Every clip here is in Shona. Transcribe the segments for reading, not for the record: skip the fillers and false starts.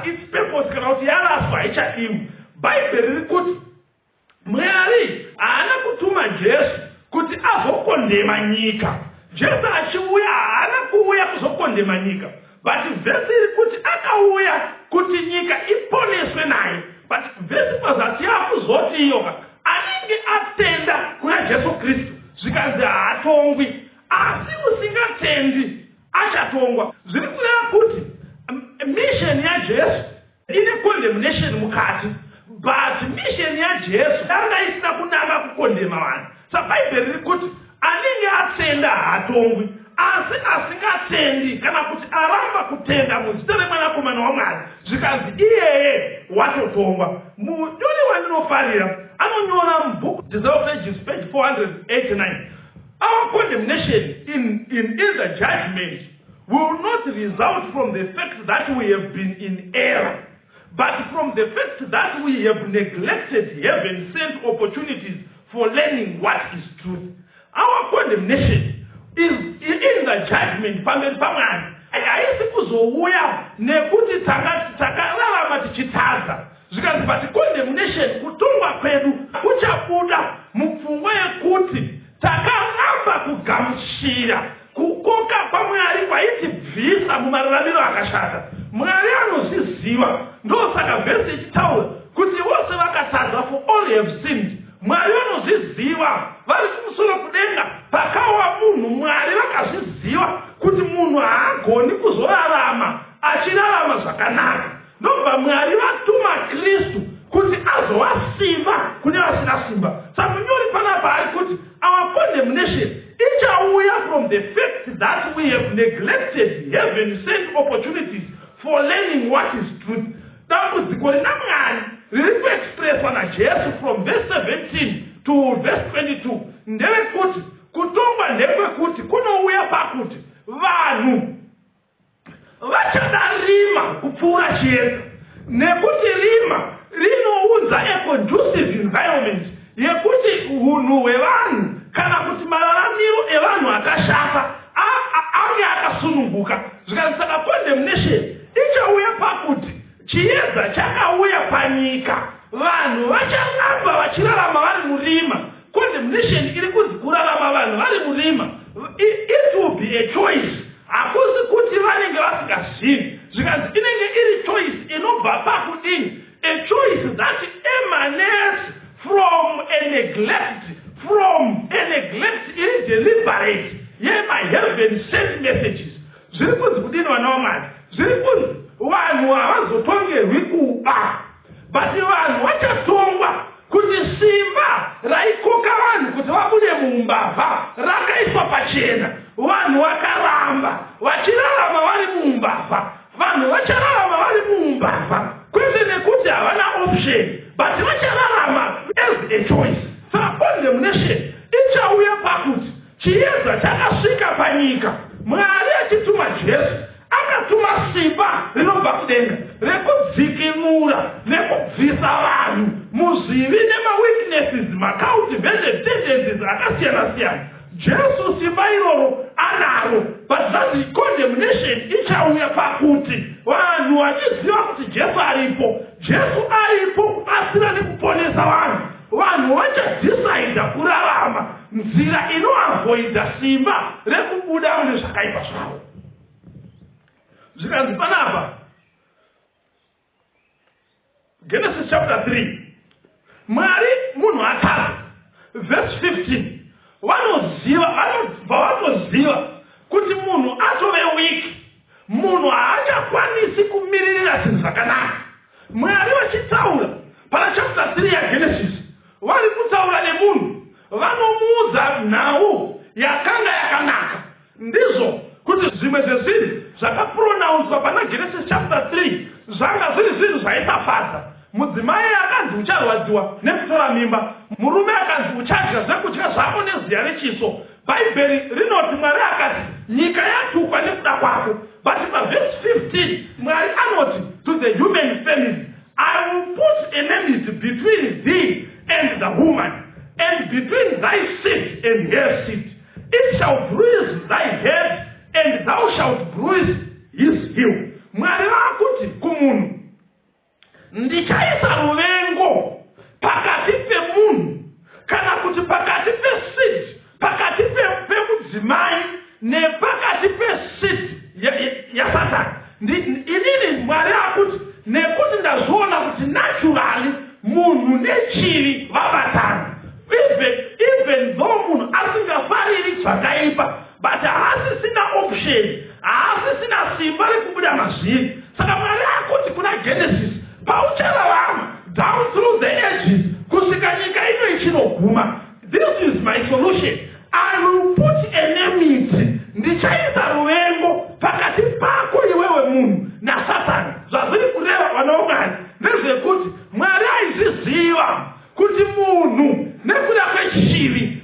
its purpose kana kuti yaraswa, haichadiwi. Bhaibheri riri kuti Mwari haana kutuma Jesu kuti azokondema nyika. Jesu achiuya haana kuuya kuzokondema nyika, but vhesi iri kuti akauya kuti nyika iponeswe naye. But vhesi pazasi yakuzoti iyoka, anenge atenda kuna Jesu Kristu, zvikanzi haatongwi, asi usingatendi achatongwa. Zviri kureva kuti mission yaJesu ine condemnation mukati, but mission yaJesu yanga isina kunanga kukondema vanhu. Sabhaibheri riri kuti anenge atenda haatongwi, asi asingatendi kana kuti aramba kutenda muzita reMwanakomana waMwari, zvikanzi iyeye watotongwa. Munyori wandinofarira anonyora mubhuku Desire of Ages, page 489: "Our condemnation in the judgment will not result from the fact that we have been in error, but from the fact that we have neglected heaven sent opportunities for learning what is truth." Our condemnation is in the judgment pamberi paMwari haisi kuzouya nekuti takararama tichitadza. Zvikanzi, but condemnation, kutongwa kwedu kuchabuda mupfungwa yekuti takaramba kugamuchira kukoka kwaMwari kwaitibvisa mumararamiro akashata. Mwari anozviziva, ndosaka vhesi ichitaura kuti vose vakatadza, "For all have sinned." Mwari vanozviziva vari kumusoro kudenga. Pakawa munhu, Mwari vakazviziva kuti munhu haagoni kuzorarama achirarama zvakanaka. Ndobva Mwari vatuma Kristu kuti azova simba kune vasina simba. Saka munyori panapa ari kuti our condemnation ichauya from the fact that we have neglected heaven sent opportunities for learning what is truth. Dambudziko rina Mwari riri kuexpresswa naJesu from verse 17 to verse 22 nderekuti kutongwa ndekwekuti kunouya pakuti vanhu vachada rima kupfuura chiedza, nekuti rima rinounza a conducive environment yekuti unhu hwevanhu kana kuti mararamiro evanhu akashata ange akasununguka. Zvikanzi saka condemnation ichauya pakuti chiedza chakauya panyika, vanhu vacharamba vachirarama vari murima. Condemnation iri kunzi kurarama vanhu vari murima, it will be a choice. Hakusi kuti vanenge vasingazivi. Zvikanzi inenge iri choice inobva pakudini? A choice that emanates from a neglect iri deliberate yemaheaven sent messages. Zviri kunzi kudini, vana vaMwari? Zviri kunzi vanhu havazotongerwi kuba, but vanhu vachatongwa kuti simba raikoka vanhu kuti vabude muumbavha rakaiswa pachena, vanhu vakaramba vachirarama vari muumbavha. Vanhu vachararama vari muumbavha kwete nekuti havana option, but vachararama as a choice. Saka condemnation ichauya pakuti chiedza chakasvika panyika. Mwari achituma Jesu, akatuma simba rinobva kudenga rekudzikinura nekubvisa vanhu muzvivi nemaweaknesses, macultivated tendencies akasiyana-siyana. Jesu simba iroro anaro, but zvanzi condemnation ichauya pakuti vanhu vachiziva kuti Jesu aripo, Jesu aripo kubatsira nekuponesa vanhu, vanhu vachadhisaidha kurarama nzira inoavoidha simba rekubuda mune zvakaipa zvavo. Zvikanzi panapa, Genesis chapter 3, Mwari munhu atadza, verse 15, vanoziva, vanobva vatoziva kuti munhu atove weak, munhu haachakwanisi kumiririra zvinhu zvakanaka. Mwari vachitaura pana chapter 3 yaGenesis, vari kutaura nemunhu, vanomuudza nhau yakanga yakanaka. Ndizvo kuti zvimwe zvezvinhu zvakapronounswa pana Genesis chapter 3 zvanga zviri zvinhu zvaisafadza. Mudzimai akanzi, "Ucharwadziwa nekutora mimba." Murume akanzi, "Uchadya zvekudya zvako neziya rechiso." Bhaibheri rinoti Mwari akati, "Nyika yatukwa nekuda kwako." But pavhesi 15 Mwari anoti to the human family, "I will put enmity between thee and the woman, and between thy seed and her seed. It shall bruise thy head, and thou shalt bruise his heel." Mwari vaakuti kumunhu Ndichaisa ruvengo pakati pemunhu kana kuti pakati peseed, pakati pemudzimai nepakati peseed yaSatani. Inini Mwari akuti nekuti ndazviona kuti naturally munhu nechivi vabatana. Even though munhu asingafariri zvakaipa, but haasisina option, haasisina simba rekubuda mazviri. Saka Mwari akuti kuna Genesis, pauchararama down through the ages kusvika nyika ino ichinoguma, this is my solution. I will put enmity, ndichaisa ruvengo pakati pako iwewe munhu naSatani. Zvazviri kureva, vana vaMwari, ndezvekuti Mwari aizviziva kuti munhu nekuda kwechivi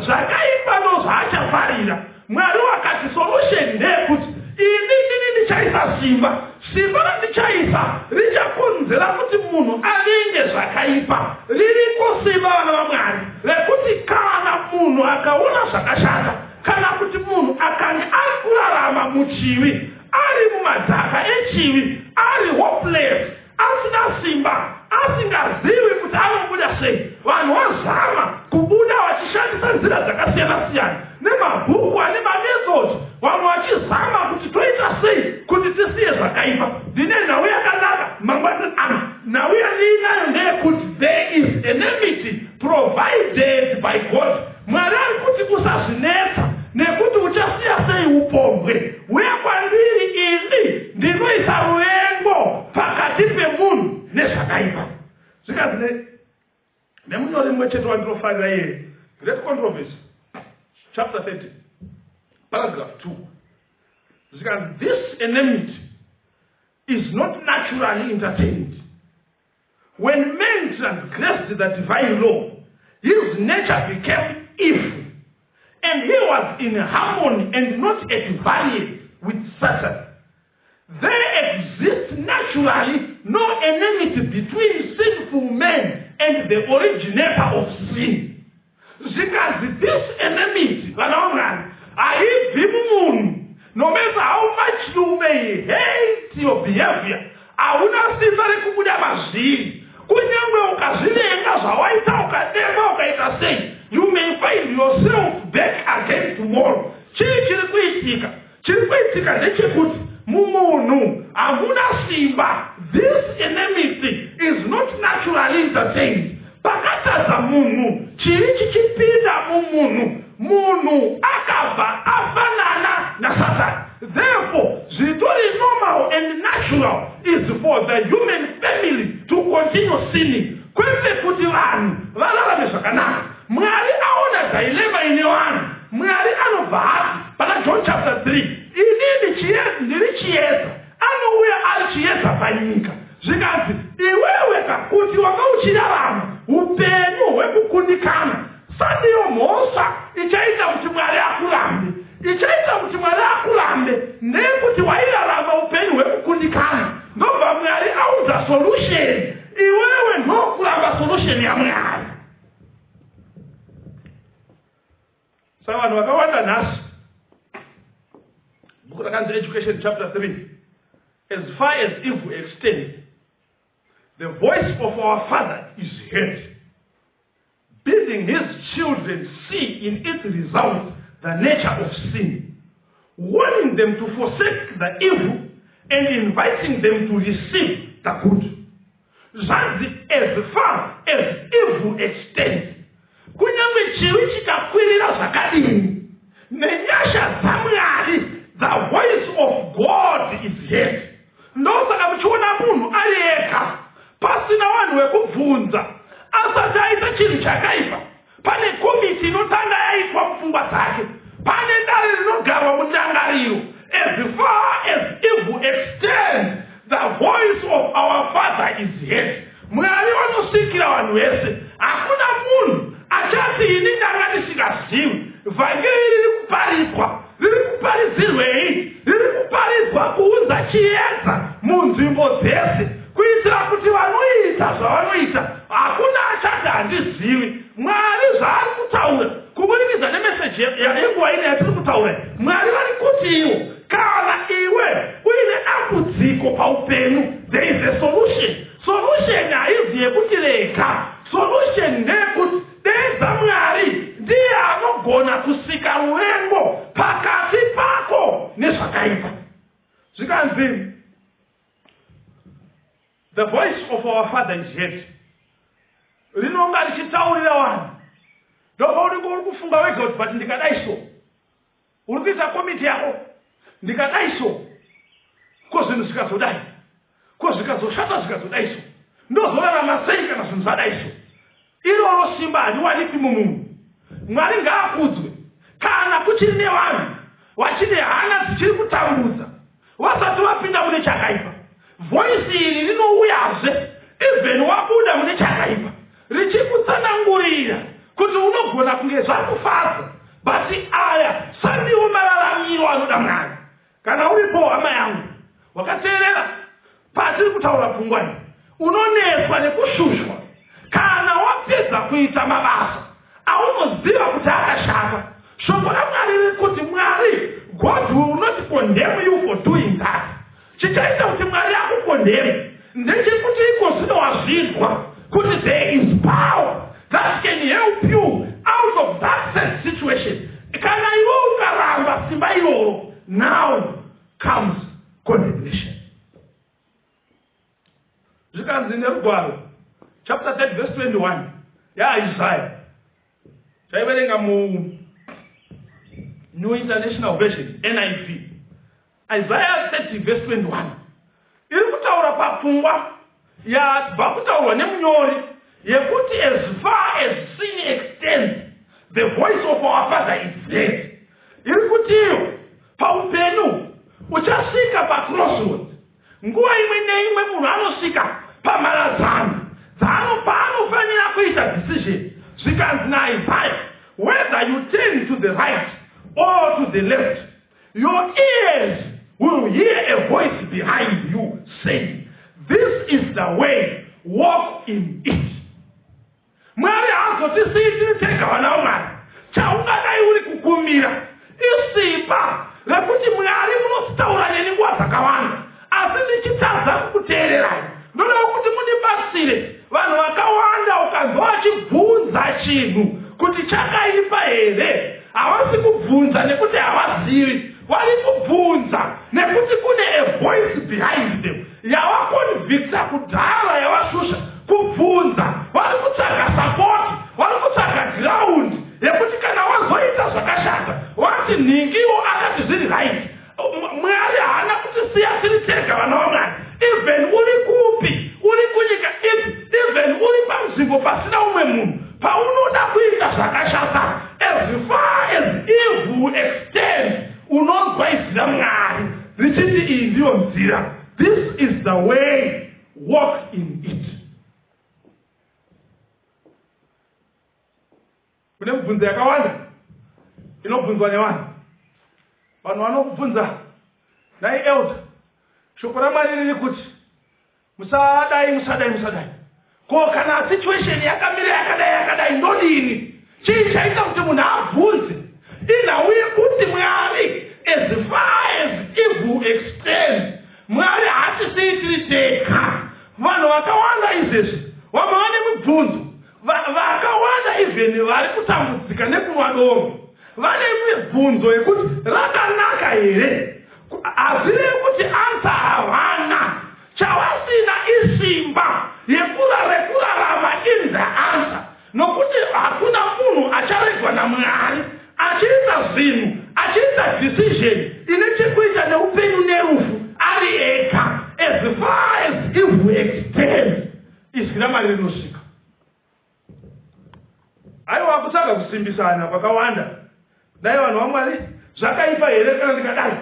zvakaipa ndo zvaachafarira. Mwari wakati solution ndeyekuti ini ndini ndichaisa simba, simba randichaisa richakonzera kuti munhu avenge zvakaipa. Ririko simba, vana vaMwari, rekuti kana munhu akaona zvakashata, kana kuti munhu akange ari kurarama muchivi, ari mumadhaka echivi, ari hopeless, asina simba, asingazivi kuti anobuda sei. Vanhu vazama kubuda vachishandisa nzira dzakasiyana-siyana nemabhuku ane mamethods, vamwe vachizama kuti toita sei kuti tisiye zvakaipa. Ndine nhau yakanaka mangwanani ano. Nhau yandiinayo ndeyekuti there is enmity provided by God. Mwari ari kuti usazvinetsa nekuti uchasiya sei upombwe. Uya kwandiri ini ndinoisa ruvengo pakati pemunhu nezvakaipa. Zvikanzi nemunyori mumwe chete wandinofarira iyeye, Great Controversy chapter 30 paragraph 2, zvikanzi, "This enmity is not naturally entertained. When man transgressed the divine law, his nature became evil, and he was in harmony and not at variance with Satan. There exists naturally no enmity between sinful men and the originator of sin." Zvikanzi this enmity, vana vaMwari, haibvi mumunhu. No matter how much you may hate your behavior, hauna simba rekubuda mazviri. Kunyange ukazvivenga zvawaita, ukademba, ukaita sei, you may find yourself back again tomorrow. Chii chiri kuitika? Chiri kuitika ndechekuti mumunhu hamuna simba. This enmity is not naturally entertained. Pakatadza munhu, chivi chichipinda mumunhu, munhu akabva afanana naSatani. Therefore zvitori normal and natural is for the human family to continue sinning, kwete kuti vanhu vararame zvakanaka. Mwari aona dilemma ine vanhu, Mwari anobva ati pana John chapter 3, "Inini ndiri chiedza." Anouya ari chiedza panyika. Zvikanzi iwewe kakuti wanga uchirarama upenyu hwekukundikana, sandiyo mhosva ichaita kuti Mwari akurambe. Ichaita kuti Mwari akurambe ndeyekuti wairarama upenyu hwekukundikana. Ndobva Mwari audza solution, iwewe ndokuramba solution yaMwari. Saka vanhu vakawanda nhasi, bhuku rakanzi Education chapter 3, "As far as evil extends, the voice of our Father is heard, bidding his children see in its result the nature of sin, warning them to forsake the evil and inviting them to receive the good." Zvanzi as far as evil extends, kunyange chivi chikakwirira zvakadini, nenyasha dzaMwari, the voice of God is heard. Ndosaka muchiona munhu ari ega, pasina vanhu vekubvunza, asati aita chinhu chakaipa, pane komiti inotanga yaitwa mupfungwa dzake, pane dare rinogarwa mundangariro. As far as evil extends, the voice of our Father is heard. Mwari vanosvikira vanhu vese. Hakuna munhu achati ini ndanga ndisingazivi. Vhangeri riri kuparidzwa. Riri kuparidzirwei? Riri kuparidzwa kuunza chiedza munzvimbo dzese, kuitira kuti vanoita zvavanoita, hakuna achati handizivi. Mwari zvaari kutaura kuburikidza nemeseji yenguva ino yatiri kutaura, Mwari vari kuti iwo kana iwe uine dambudziko paupenyu, there is a solution. Solution. The voice of our father is heard. Rinonga richitaurira vanhu. Ndopaunenge uri kufunga wega kuti but ndikadai so. Uri kuita komiti yako. Ndikadai so. Ko zvinhu zvikazodai. Ko zvikazoshata zvikazodai so. Ndozorarama sei kana zvinhu zvadai so. Iroro simba hariwanikwi mumunhu. Mwari ngaakudzwe. Kana kuchiri nevanhu vachine hana dzichiri kutambudza vasati vapinda mune chakaipa, voice iri rinouyazve even wabuda mune chakaipa richikutsanangurira kuti unogona kunge zvakufadza but aya sandiwo mararamiro anoda Mwari. Kana uripo hama yangu wakateerera patiri kutaura pfungwa iyi, unonetswa nekushushwa kana wapedza kuita mabasa aunoziva kuti akashata. Shoko raMwari riri kuti Mwari, God will not condemn you for doing that. Chichaita kuti Mwari akukondeme ndechekuti iko zvino wazvinzwa kuti there is power that can help you out of that sad situation. Kana iwe ukaramba simba iroro, now comes condemnation. Zvikanzi nerugwaro chapter 30 verse 21 yaIsaya taiverenga mu New International Version NIV Isaiah 30 verse 21 iri kutaura papfungwa yabva kutaurwa nemunyori yekuti as far as sin extends the voice of our father is dead iri kutiyo paupenyu uchasvika pacrossroads nguva imwe neimwe munhu anosvika pamharadzano dzaanopaanofanira kuita decision zvikanzi naIsaiah whether you turn to the right or to the left Your ears will hear a voice behind you saying, This is the way, walk in it. Mwari haazotisiyi tiri tega vana vaMwari. Chaungadai uri kukumbira isimba rekuti Mwari munositaura neni nguva dzakawanda asi ndichitadza kukuteererai. Ndodawo kuti mundibatsire. Vanhu vakawanda ukanzwa vachibvunza chinhu kuti chakaipa here, havasi kubvunza nekuti havazivi, vari kubvunza nekuti kune a voice behind them yavakonvicta kudhara yavashusha kubvunza. Vari kutsvaga support, vari kutsvaga ground yekuti kana wazoita zvakashata vati nhingiwo akati zviri right. Mwari haana kutisiya tiri tega vana vaMwari. Even uri kupi, uri kunyika ipi, even uri panzvimbo pasina umwe munhu, paunoda kuita zvakashata, as far as evil extends, unonzwa izwi raMwari richiti iyi ndiyo nzira. This is the way, walk in it. Kune mibvunzo yakawanda inobvunzwa nevanhu. Vanhu vanokubvunza, nhai elder, shoko raMwari riri kuti musadai, musadai, musadai. Ko kana situation yakamira yakadai yakadai ndodini? Chii chaita kuti munhu abvunze? Inhau yekuti Mwari as far as evil extends, Mwari haatisiyi tiri tega. Vanhu vakawanda izvezvi vamwe vane mibvunzo Vakawanda even vari kutambudzika nekunwa doro vane mibvunzo yekuti rakanaka here. Hazvirevi kuti answer havana. Chavasina isimba rekurarama in the answer nokuti hakuna munhu acharegwa naMwari achiita zvinhu achiita decision ine chekuita neupenyu nerufu ari ega as far as evil extends. Izwi raMwari rinosvika. Haiwa kutsvaga kusimbisana kwakawanda. Dai vanhu vaMwari zvakaipa here kana ndikadai?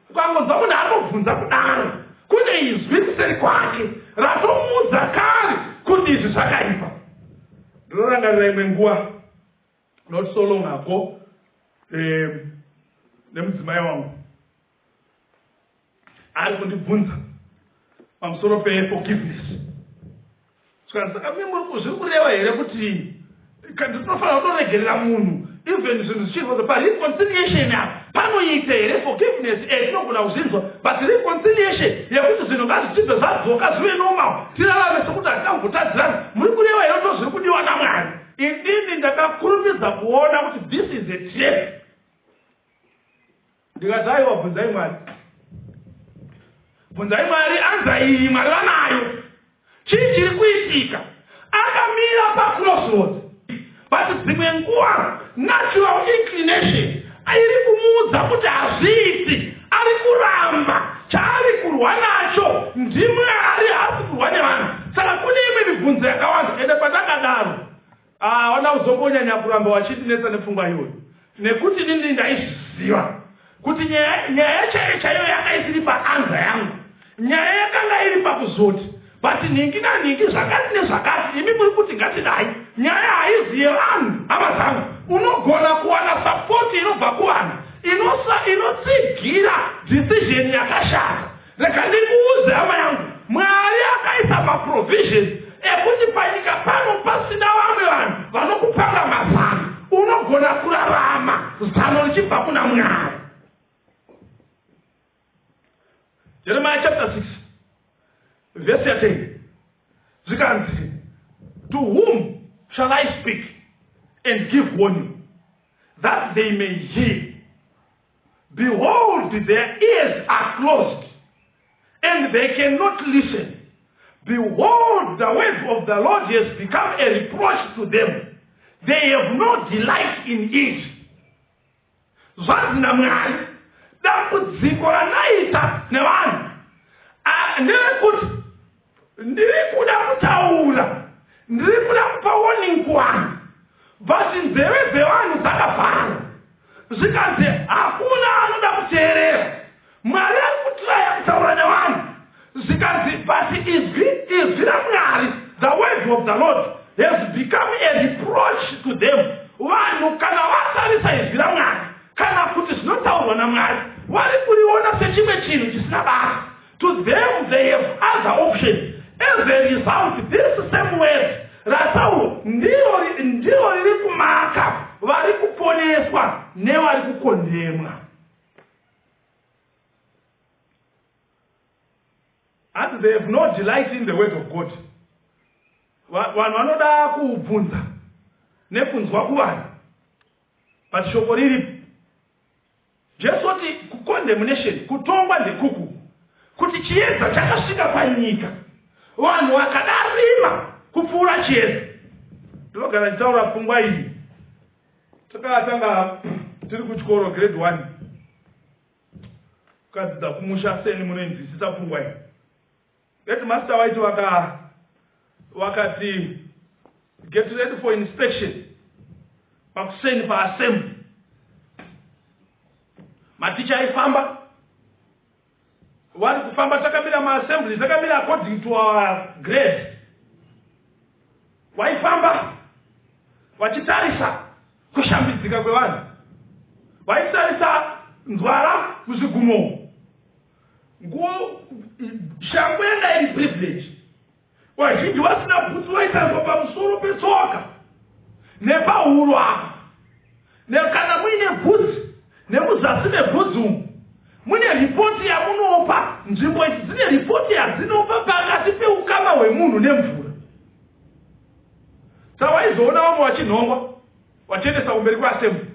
Ukangonzwa munhu atobvunza kudaro, kune izwi kuseri kwake ratomuudza kare kuti izvi zvakaipa. Ndinorangarira imwe nguva not so long ago nemudzimai wangu ari kundibvunza pamusoro peforgiveness zvikanzi saka mi muri zviri kureva here kuti tinofanira kutoregerera munhu even zvinhu zvichirwadza pareconciliation apa panoita here forgiveness e tinogona kuzvinzwa but reconciliation yekuti zvinhu ngazvichibve zvadzoka zvive normal tirarame sekuti hatina kumbotadzirana muri kureva here ndo zviri kudiwa namwari inini ndakakurumidza kuona kuti this is a trap Ndikati aiwa bvunzai Mwari. Bvunzai Mwari anza iyi Mwari vanayo. Chii chiri kuitika? Akamira pacrossroads. But dzimwe nguva natural inclination iri kumuudza kuti hazviiti. Ari kuramba. Chaari kurwa nacho ndiMwari, haasi kurwa nevanhu. Saka kune imwe mibvunzo yakawanda. Ende pandakadaro, hawana kuzombonyanya kuramba vachindinetsa nepfungwa iyoyo nekuti inini ndaizviziva kuti nyaya nyaya chaiyo chaiyo yanga isiri paanza yangu. Nyaya yakanga iri pakuzoti but nhingi nanhingi zvakati nezvakati imi muri kuti ngatidai. Nyaya haizi yevanhu hama dzangu. Unogona kuwana support inobva kuvanhu inosa inotsigira decision yakashata. Rega ndikuudze hama yangu, Mwari akaisa maprovisions ekuti panyika pano pasina vamwe vanhu vanokupanga mazano, unogona kurarama zano richibva kuna Mwari. Jeremiah chapter 6 verse ya 10 zvikanzi, to whom shall I speak and give warning that they may hear? Behold, their ears are closed, and they cannot listen. Behold, the word of the Lord has become a reproach to them. They have no delight in it. Zvanzi naMwari, dambudziko randaita nevanhu nderekuti Ndiri kuda kutaura, ndiri kuda kupa warning kuvanhu but nzeve dzevanhu dzakavharwa zvikanzi hakuna anoda kuteerera. Mwari ari kutraya kutaura nevanhu zvikanzi but izwi, izwi raMwari, the word of the Lord has become a reproach to them. Vanhu kana vatarisa izwi raMwari kana kuti zvinotaurwa naMwari vari kuriona sechimwe chinhu chisina basa. To them they have other options as a result this same word rataurwa ndiro ndiro riri kumaka vari kuponeswa nevari kukondemwa. Hanzi they have no delight in the word of God. Vanhu vanoda kubvunza nekunzwa kuvanhu but shoko riripo. Jesu oti kucondemnation, kutongwa ndekuku, kuti chiedza chakasvika panyika, vanhu vakada rima kupfuura chiedza. Ndinogara ndichitaura pfungwa iyi. Takatanga tiri kuchikoro grade 1. Ukadzidza kumusha seni munoinzwisisa pfungwa iyi. Headmaster waiti vaka vakati get ready for inspection pakuseni paassembly maticha aifamba vari kufamba takamira maassembly takamira according to our grade vaifamba vachitarisa kushambidzika kwevanhu vaitarisa nzwara muzvigumo Nguo shangu yanga iri privilege. Vazhinji vasina bhutsu vaitariswa pamusoro petsoka nepahuro apa. Kana muine bvudzi nemuzasi mebvudzi umu mune ripoti yamunopa. Nzvimbo idzi dzine ripoti yadzinopa pakati peukama hwemunhu nemvura. Saka waizoona vamwe vachinhongwa vachiendesa kumberi kweassembly,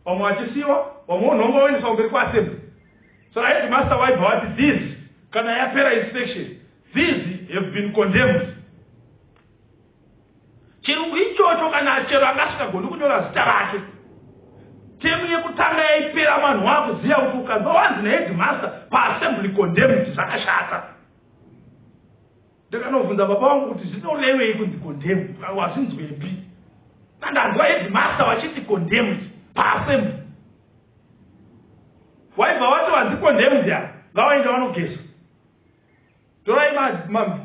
vamwe vachisiiwa, vamwe vonhongwa voendeswa kumberi kweassembly. Saka headmaster vaibva vati these kana yapera inspection these have been condemned. Chirungu ichocho kana chero anga asingagoni kunyora zita rake. Temu yekutanga yaipera vanhu wakuziva kuti ukanzwa wanzi naheadmaster paassembly condemned zvakashata. Ndakanovhunza baba vangu kuti zvinorevei kunzi condemned wazvinzwepi? Ndanzwa headmaster vachiti condemned paassembly. Waibva wati vanzi condemned ya ngavaende vanogeza. Torai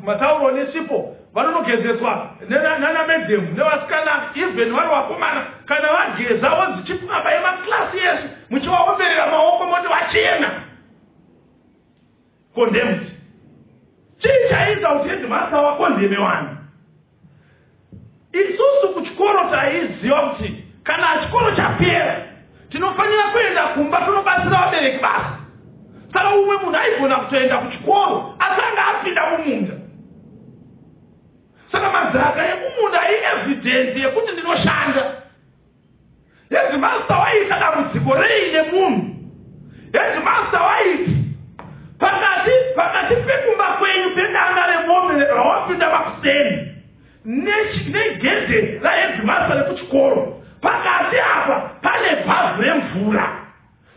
matauro nesipo vanonogezeswa nana madam nevasikana even vari vakomana kana vageza vonzi chipaba yemaklasi yese muchivaomberera maoko moti vachena. Condemned. Chii chaiita kuti headmaster vakondeme vanhu? Isusu kuchikoro taiziva kuti kana chikoro chapera tinofanira kuenda kumba tonobatsira vabereki basa. Saka umwe munhu aigona kutoenda kuchikoro asi anga apinda mumunda. Saka madhaka emumunda ievidence yekuti ndinoshanda. Headmaster waiita dambudziko rei nemunhu? Headmaster waiti pakati pakati pekumba kwenyu pedanga remombe rawapinda. Negedhe raheadmaster rekuchikoro. Pakati apa pane bhavhu remvura.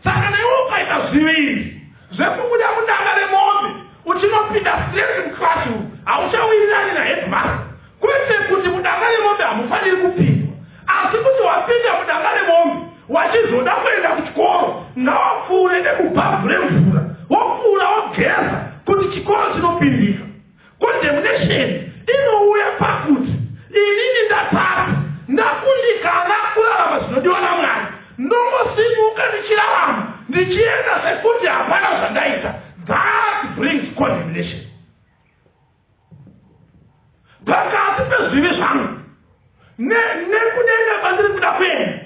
Saka kana iwe ukaita zvivindi zvekubuda mudanga remombe uchinopinda straight muclassroom hauchawirirani naheadmaster. Kwete kuti mudanga remombe hamufaniri kupindwa, asi kuti wapinda mudanga remombe wachizoda kuenda kuchikoro ngawapfuure nemubhavhu remvura wopfuura wogeza kuti chikoro chinopindika. Condemnation inouya pakuti inini ndatadza, ndakundikana kurarama zvinodiwa naMwari, ndongosimuka ndichirarama ndichienda sekuti hapana zvandaita. That brings condemnation. Pakati pezvivi zvangu nekudenga kwandiri kuda kuenda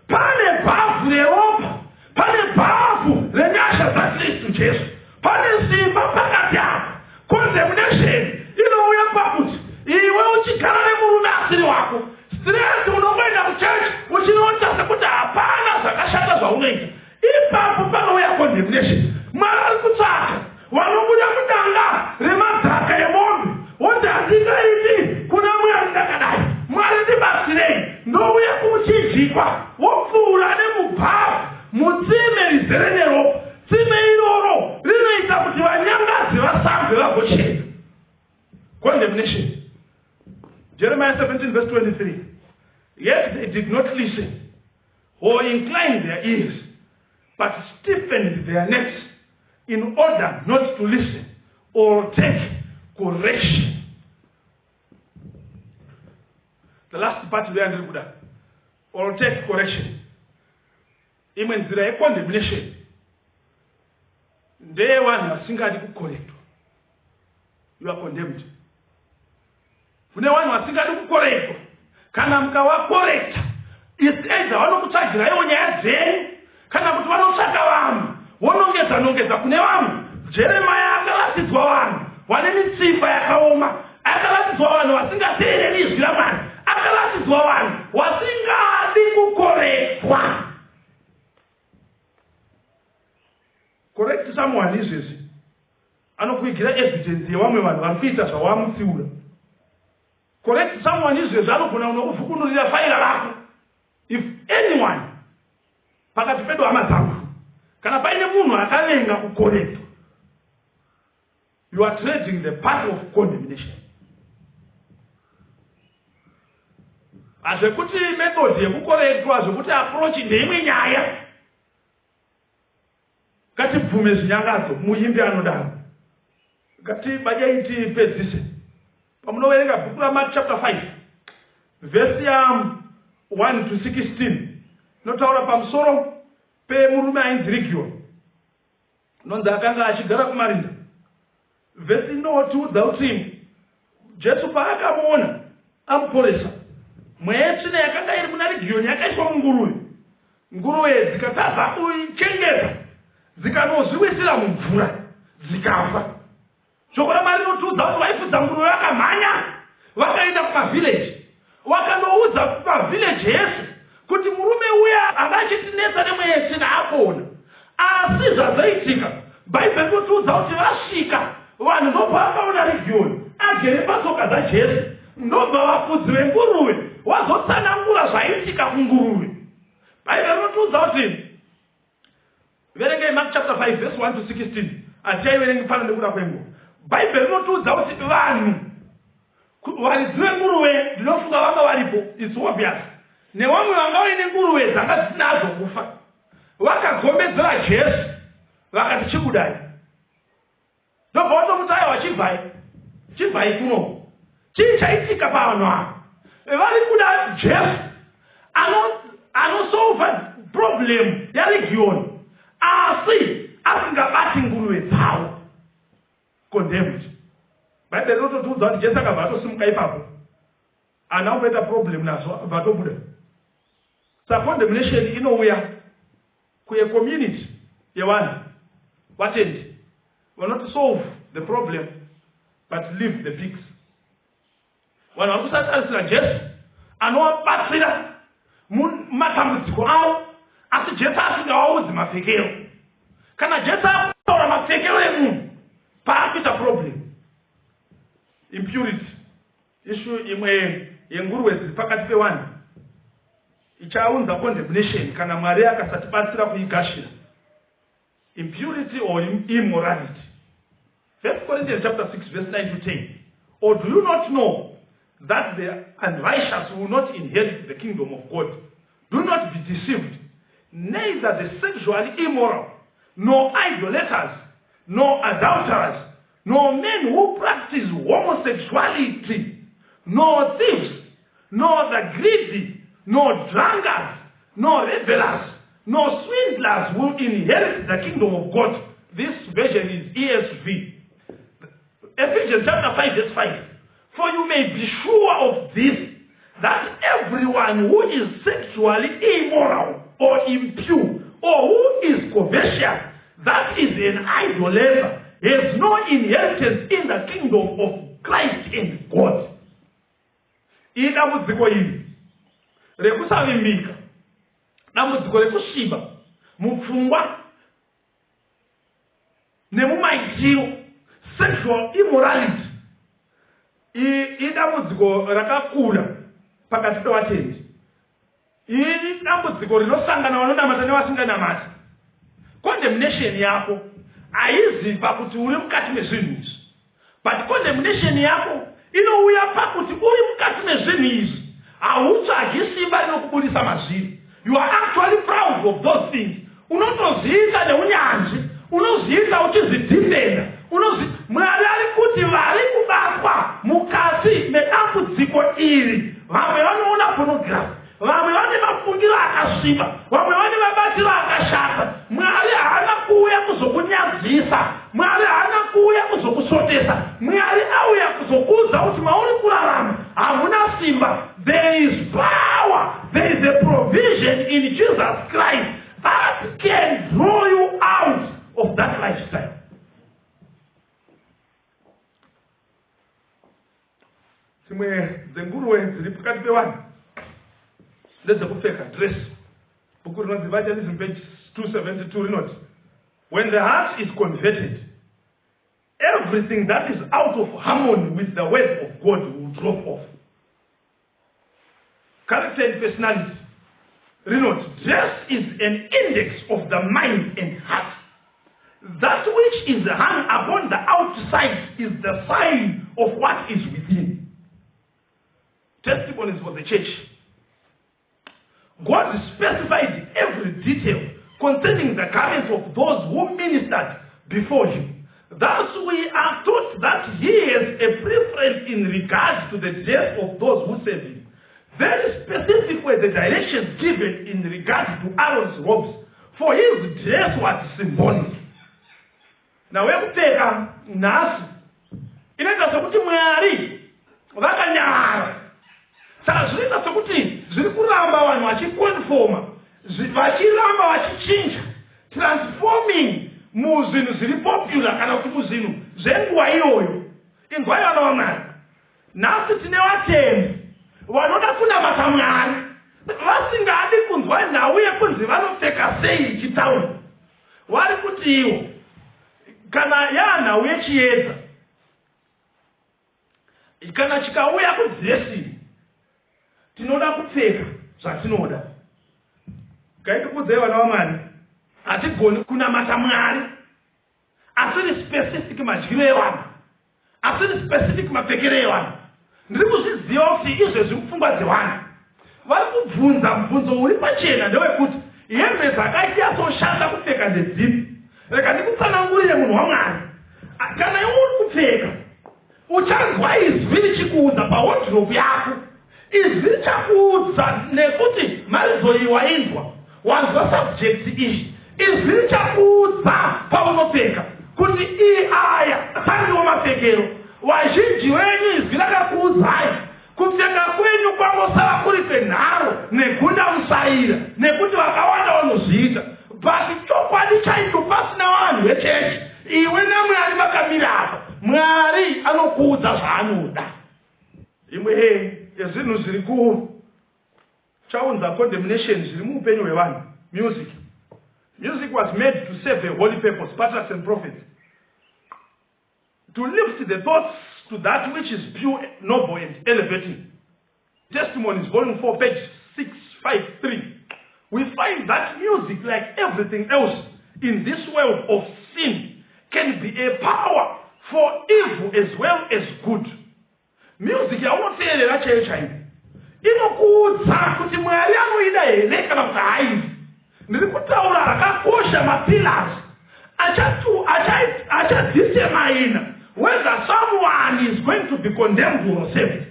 pane bhavhu reropa, pane bhavhu renyasha dzaKristu Jesu, pane simba pakati apa. Condemnation inouya pakuti iwe uchigara nemurume asiri wako, stress, unongoenda kuchechi uchinoita sekuti hapana zvakashata zvaunoita. Ipapo panouya condemnation. Mwari ari kutsvaka vanobuda mudanga remadhaka emombe woti handingaiti kuna Mwari ndakadai. Mwari ndibatsirei. Ndouya kumuchinjikwa wopfuura nemubhavhu mutsime rizere neropa. Tsime iroro rinoita kuti vanyangadzi vasambwe vagochena. Condemnation. Jeremiah 17 verse 23. Yet they did not listen or inclined their ears, but stiffened their necks in order not to listen or take correction. The last part ndoyandiri kuda or take correction. Imwe nzira yecondemnation ndeyevanhu vasingadi kukorektwa. You are condemned. Kune vanhu vasingadi kukorektwa. Kana mukavakorekta, it's either vanokutsvagiraiwo nyaya dzenyu kana kuti vanotsvaka vanhu vonongedza nongedza kune vamwe. Jeremiah akaratidzwa vanhu vane mitsipa yakaoma, akaratidzwa vanhu vasingateereri izwi raMwari, akaratidzwa vanhu vasingadi kukorektwa. Correct someone izvezvi anokuigira evidence yevamwe vanhu vari kuita zvawamutsiura. Correct someone izvezvi anogona kunokufukunurira faira rako. If anyone pakati pedu hama dzangu, kana paine munhu akavenga kukorektwa, you are trading the path of condemnation. Hazvekuti method yekukorektwa, zvekuti approach ndeimwe nyaya. Ngatibvume zvinyangadzo, muimbi anodaro. Ngatibadei tipedzise. Pamunoverenga bhuku raMark chapter 5 vhesi ya 1 to 16 inotaura pamusoro pemurume ainzi Rigioni unonzi akanga achigara kumarinda. Vhesi inotiudza kuti Jesu paakamuona amuporesa, mweya yetsvina yakanga iri muna Rigiyoni yakaiswa munguruve. Nguruve dzikatadza kuichengeta, dzikanozviwisira mumvura, dzikafa. Shoko raMwari rinotiudza kuti vaifudza nguruve vakamhanya vakaenda kumavhileji, vakanoudza kumavhileji ese kuti murume uya anga achitinetsa nemweya yetsvina apona. Asi zvazoitika, Bhaibheri rinotiudza kuti vasvika, vanhu ndobva vakaona Rigiyoni agere patsoka dzaJesu, ndobva vafudzi venguruve vazotsanangura zvaiitika kunguruve. Bhaibheri rinotiudza kuti Verengei Mark chapter 5 verse 1 to 16. Hatichaiverengi pano nekuda kwenguva. Bhaibheri rinotiudza kuti vanhu varidzi venguruve ndinofunga vanga varipo, it's obvious. Nevamwe vanga vaine nguruve dzanga dzisina hadzo kufa. Vakagombedzera Jesu vakati chibudai. Ndobva watomuti aiwa chibvai. Chibvai kuno. Chii chaitika pavanhu ava? Vari kuda Jesu anosolva ano problem yaRegioni asi asingabati nguruve dzavo. Condemned. Bhaibheri rinototiudza kuti Jesu akabva atosimuka ipapo. Haana kumboita problem nazvo akabva atobuda. Saka condemnation inouya kuye community yevanhu vatendi vanoti solve the problem but leave the pigs. Vanhu vari kusatarisira Jesu anovabatsira mumatambudziko avo asi Jesu asingavaudzi mapfekero. Kana Jesu akutaura mapfekero emunhu paakuita problem impurity. Issue imwe yenguruwe dziri pakati pevanhu ichaunza condemnation kana Mwari akasatibatsira kuigashira. Impurity or immorality. 1 Corinthians chapter 6 verse 9 to 10. Or do you not know that the unrighteous will not inherit the kingdom of God? Do not be deceived. Neither the sexually immoral, nor idolaters, nor adulterers, nor men who practice homosexuality, nor thieves, nor the greedy, nor drunkards, nor revelers, nor swindlers will inherit the kingdom of God. This version is ESV. Ephesians chapter 5 verse 5. For you may be sure of this, that everyone who is sexually immoral or impure or who is covetous, that is an idolater, has no inheritance in the kingdom of Christ and God. Idambudziko iri rekusavimbika, dambudziko rekusviba mupfungwa nemumaitiro, sexual immorality, idambudziko rakakura pakati pevatendi. Iri dambudziko rinosangana vanonamata nevasinganamati. Condemnation yako haizi pakuti uri mukati mezvinhu izvi, but condemnation yako inouya pakuti uri mukati mezvinhu izvi hautsvagi simba rinokubudisa mazviri. You are actually proud of those things. Unotozviita neunyanzvi, unozviita uchizvidefenda. Mwari ari kuti vari kubatwa mukati medambudziko iri, vamwe vanoona pornography, vamwe vane mafungiro akasviba, vamwe vane mabatiro akashata. Mwari haana kuuya kuzokunyadzisa, Mwari haana kuuya kuzokusvotesa, Mwari auya kuzokuudza kuti mauri kurarama hamuna simba. There is power, there is a provision in Jesus Christ that can draw you out of that lifestyle. Dzimwe dzenguruwe dziri pakati pevanhu ndedzekupfeka dress. Bhuku rinonzi Evangelism page 272 rinoti, When the heart is converted, everything that is out of harmony with the word of God will drop off. Character and personality rinoti, dress is an index of the mind and heart. That which is hung upon the outside is the sign of what is within. Testimonies for the church. God specified every detail concerning the garments of those who ministered before him. Thus we are taught that he has a preference in regard to the dress of those who serve him. Very specific were the directions given in regard to Aaron's robes, for his dress was symbolic. Nhau yekupfeka nhasi inoita sekuti Mwari vakanyarara. Saka zvinoita sekuti zviri kuramba vanhu vachikonfoma, vachiramba vachichinja, transforming muzvinhu zviri popular kana kuti muzvinhu zvenguva iyoyo. Inzwai vana vaMwari. Nhasi tine vatendi vanoda kunamata Mwari vasingadi kunzwa nhau yekunzi vanopfeka sei ichitaurwa. Vari kutiwo kana yaanhau yechiedza, kana chikauya kudressing, tinoda kupfeka zvatinoda. Ngaitikudzei vana vaMwari, hatigoni kunamata Mwari asiri specific madyiro evanhu, asiri specific mapfekero evanhu. Ndiri kuzviziva kuti izvezvi mupfungwa dzevanhu vari kubvunza mubvunzo uri pachena ndewekuti hembe dzakanyatsoshanda kupfeka ndedzipi. Rega ndikutsanangurire munhu waMwari, kana iwe uri kupfeka Uchanzwa izwi richikuudza pawodhiropu yako. Izwi richakuudza nekuti mharidzo iyi wainzwa. Wanzwa subject iyi. Izwi richakuudza paunopfeka kuti iyi aya sandiwo mapfekero. Vazhinji venyu izwi rakakuudzai kupfeka kwenyu kwangosara kuri kwenharo negundamusaira nekuti vakawanda vanozviita. But chokwadi chaicho pasina vanhu vechechi iwe naMwari makamira apa, Mwari anokuudza zvaanoda. Imwe yezvinhu zviri kuchaunza condemnation zviri muupenyu hwevanhu, music. Music was made to serve a holy purpose, patriarchs and prophets. To lift the thoughts to that which is pure, noble and elevating. Testimonies, volume 4, page 653. We find that music, like everything else in this world of sin, can be a power for evil as well as good. Music yaunoteerera chaiyo chaiyo inokuudza kuti Mwari anoida here kana kuti haaidi. Ndiri kutaura rakakosha, mapillars achadetermina whether someone is going to be condemned or saved.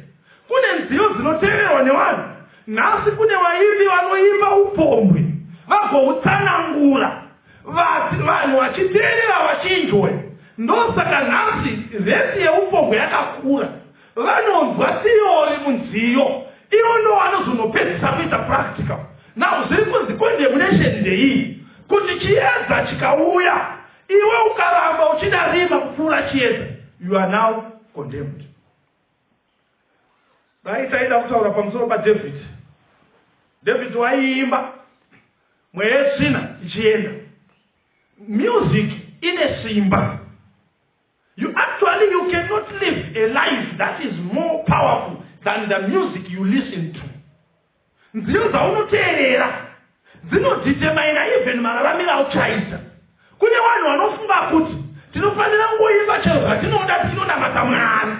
Kune nziyo dzinoteererwa nevanhu nhasi. Kune vaimbi vanoimba upombwe, vagoutsanangura, vanhu vachiteerera, vachienjoya. Ndosaka nhasi rate yeupombwe yakakura. Vanonzwa theory munziyo, ivo ndo vanozonopedzisa kuita practical. Now zviri kunzi condemnation ndeiyi: kuti chiedza chikauya, iwe ukaramba uchida rima kupfuura chiedza, you are now condemned. Dai taida kutaura pamusoro paDavid. David waiimba mweya yetsvina ichienda. Music ine simba. You actually, you cannot live a life that is more powerful than the music you listen to. Nziyo dzaunoteerera dzinodetermina even mararamiro auchaita. Kune vanhu vanofunga kuti tinofanira kungoimba chero zvatinoda, tichinonamata Mwari.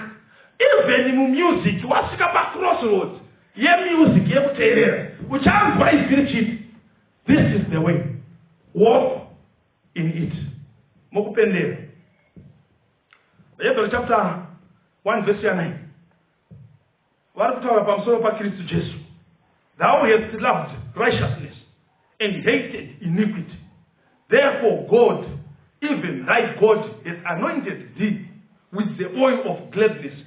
Even mumusic, wasvika pacrossroads yemusic yekuteerera, uchanzwa izwi richiti, "This is the way, walk in it." Mukupendera, Hebrew chapter 1 verse ya9, vari kutaura pamusoro paKristu Jesu: "Thou hast loved righteousness and hated iniquity. Therefore God, even thy God, has anointed thee with the oil of gladness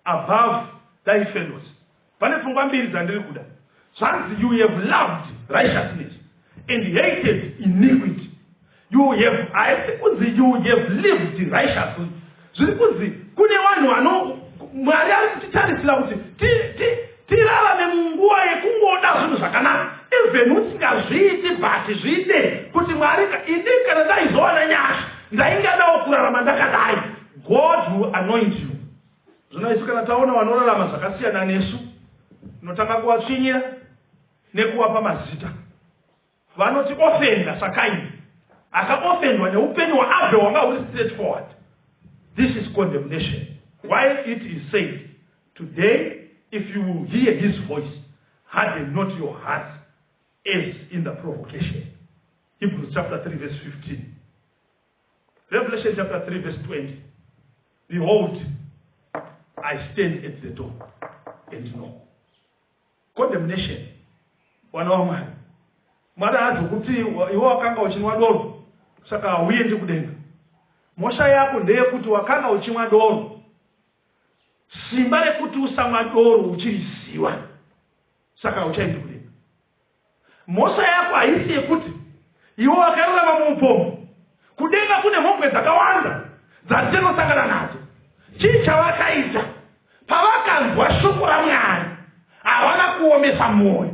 above thy fellows." Pane pfungwa mbiri dzandiri kuda. Zvanzi, "You have loved righteousness and hated iniquity." You have, haisi kunzi "you have lived righteously". Zviri kunzi kune vanhu vano Mwari ari kutitarisira kuti tirarame munguva yekungoda zvinhu zvakanaka, even usingazviiti, but zvide kuti, "Mwari, ini kana ndaizowana nyasha, ndaingadawo kurarama ndakadai." God will anoint you. Zvino isu kana taona vanorarama zvakasiyana nesu, tinotanga kuvatsvinyira nekuvapa mazita. Vanoti offenda saKaini akaoffendwa neupenyu hwaAbhel hwanga huri straight forward. This is condemnation. Why it is said, "Today, if you will hear his voice, harden not your hearts as in the provocation." Hebrews chapter 3 verse 15. Revelation chapter 3 verse 20: "Behold, I stand at the door and knock." Condemnation, wana waMwari, Mwari haadzokuti iwe wakanga uchinwa doro, saka hauendi kudenga. Mhosva yako ndeyekuti wakanga uchimwa doro. Simba rekuti usamwa doro uchiriziva, saka hauchaendi kudenga. Mhosva yako haisi yekuti iwe wakararama muupombwe. Kudenga kune mhombwe dzakawanda dzatinosangana nadzo. Chii chavakaita? Pavakanzwa shoko raMwari, havana kuomesa mwoyo.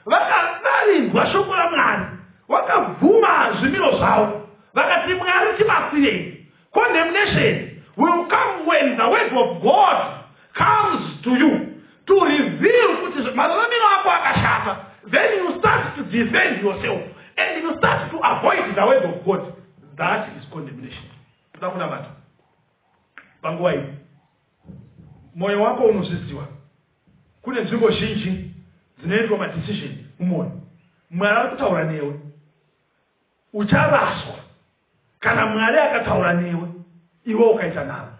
Vakarinzwa shoko raMwari, vakabvuma zvimiro zvavo, vakati, "Mwari, tibatsirei." Condemnation will come when the word of God comes to you to reveal kuti mararamiro ako akashata. Then you start to defend yourself and you start to avoid the word of God. That is condemnation. Toda kunamata panguva iyi. Mwoyo wako unozviziva. Kune nzvimbo zhinji dzinoitwa madecision mumwoyo. Mwari ari kutaura newe. Ucharaswa kana Mwari akataura newe, iwe ukaita nharo.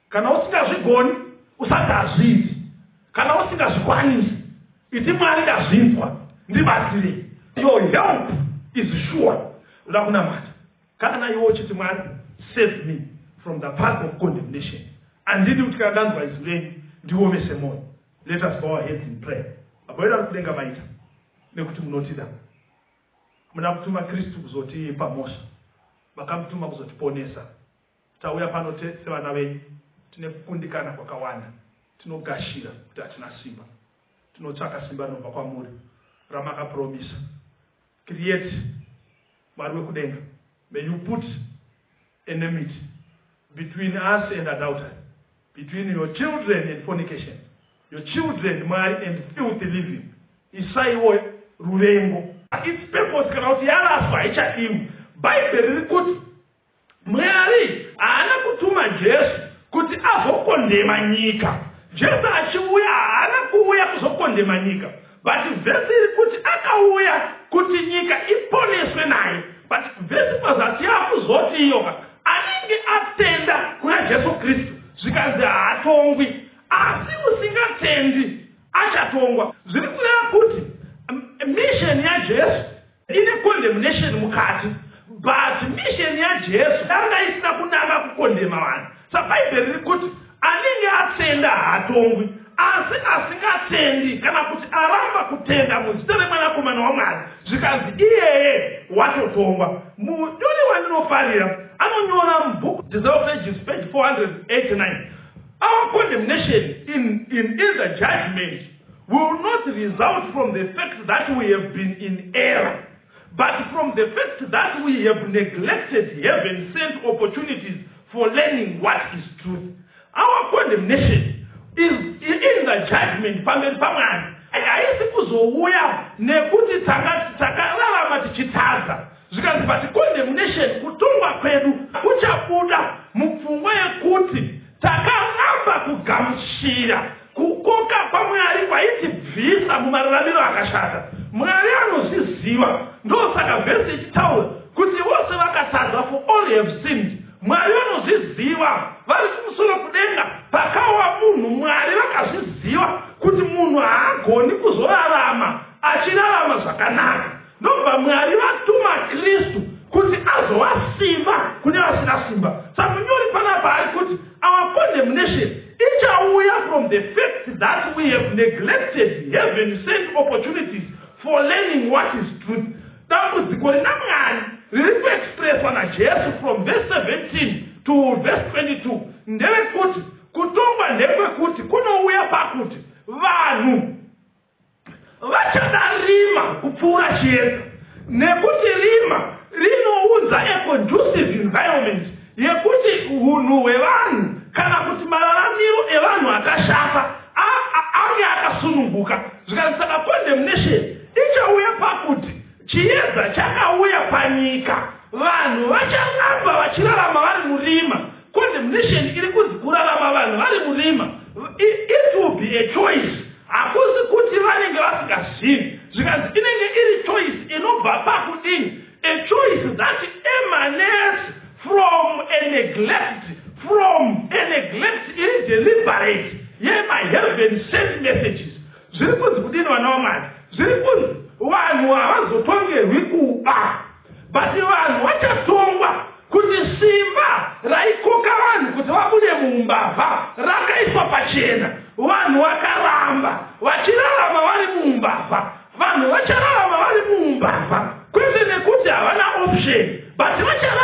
Kana usingazvigoni, usati hazviiti. Kana usingazvikwanisi, iti, "Mwari, ndazvinzwa, ndibatsirei." Your help is sure. Uda kunamata kana iwe uchiti, "Mwari, save me from the path of condemnation. Handidi kuti kana ndanzwa izwi renyu ndiomese mwoyo." Let us bow our heads in prayer. Baba vedu ari kudenga, maita nekuti munotida. Muna kutuma Kristu kuzotipa mhosva, makamutuma kuzotiponesa. Tauya pano sevana venyu, tine kukundikana kwakawanda. Tinogashira kuti hatina simba. Tinotsvaka simba rinobva kwamuri ramakapromisa. Create, Mwari wekudenga, may you put enmity between us and adultery. Between your children and fornication, your children, Mwari, and filthy living. Isaiwo ruvengo. Its purpose kana kuti yaraswa, haichadiwi. Bhaibheri riri kuti Mwari haana kutuma Jesu kuti azokondema nyika. Jesu achiuya haana kuuya kuzokondema nyika, but vhesi iri kuti akauya kuti nyika iponeswe naye. But vhesi pazasi yakuzoti iyoka, anenge atenda kuna Jesu Kristu, zvikanzi haatongwi, asi usingatendi achatongwa. Zviri kureva kuti mission yaJesu ine condemnation mukati, but mission yaJesu yanga isina kunanga kukondema vanhu. Sabhaibheri riri kuti anenge atenda haatongwi, asi asingatendi kana kuti aramba kutenda muzita reMwanakomana waMwari, zvikanzi iyeye watotongwa. Munyori wandinofarira anonyora mubhuku Desire of Ages, page 489: "Our condemnation in the judgment will not result from the fact that we have been in error, but from the fact that we have neglected heaven sent opportunities for learning what is truth." Our condemnation is in the judgment pamberi paMwari haisi kuzouya nekuti takararama tichitadza. Zvikanzi, but condemnation, kutongwa kwedu kuchabuda mupfungwa yekuti takaramba kugamuchira kukoka kwaMwari kwaitibvisa mumararamiro akashata. Mwari anozviziva, ndosaka vhesi ichitaura kuti vose vakatadza, for all have sinned. Mwari vanozviziva vari kumusoro kudenga. Pakawa munhu, Mwari vakazviziva kuti munhu haagoni kuzorarama achirarama zvakanaka. Ndobva Mwari vatuma Kristu kuti azova simba kune vasina simba. Saka munyori panapa ari kuti our condemnation ichauya from the fact that we have neglected heaven sent opportunities for learning what is truth. Dambudziko rina Mwari riri kuexpresswa naJesu from verse 17 to verse 22 nderekuti kutongwa ndekwekuti kunouya pakuti vanhu vachada rima kupfuura chiedza, nekuti rima rinounza a conducive environment yekuti unhu hwevanhu kana kuti mararamiro evanhu akashata ange akasununguka. Zvikanzi saka condemnation ichauya pakuti chiedza chakauya panyika, vanhu vacharamba vachirarama vari murima. Condemnation iri kunzi kurarama vanhu vari murima, it will be a choice. Hakusi kuti vanenge vasingazivi. Zvikanzi inenge iri choice inobva pakudini? A choice that emanates from a neglect iri deliberate yemaheaven sent messages. Zviri kunzi kudini, vana vaMwari? Zviri kunzi vanhu havazotongerwi kuba, but vanhu vachatongwa kuti simba raikoka vanhu kuti vabude muumbavha rakaiswa pachena, vanhu vakaramba vachirarama vari muumbavha. Vanhu vachararama vari muumbavha kwete nekuti havana option, but vachararama.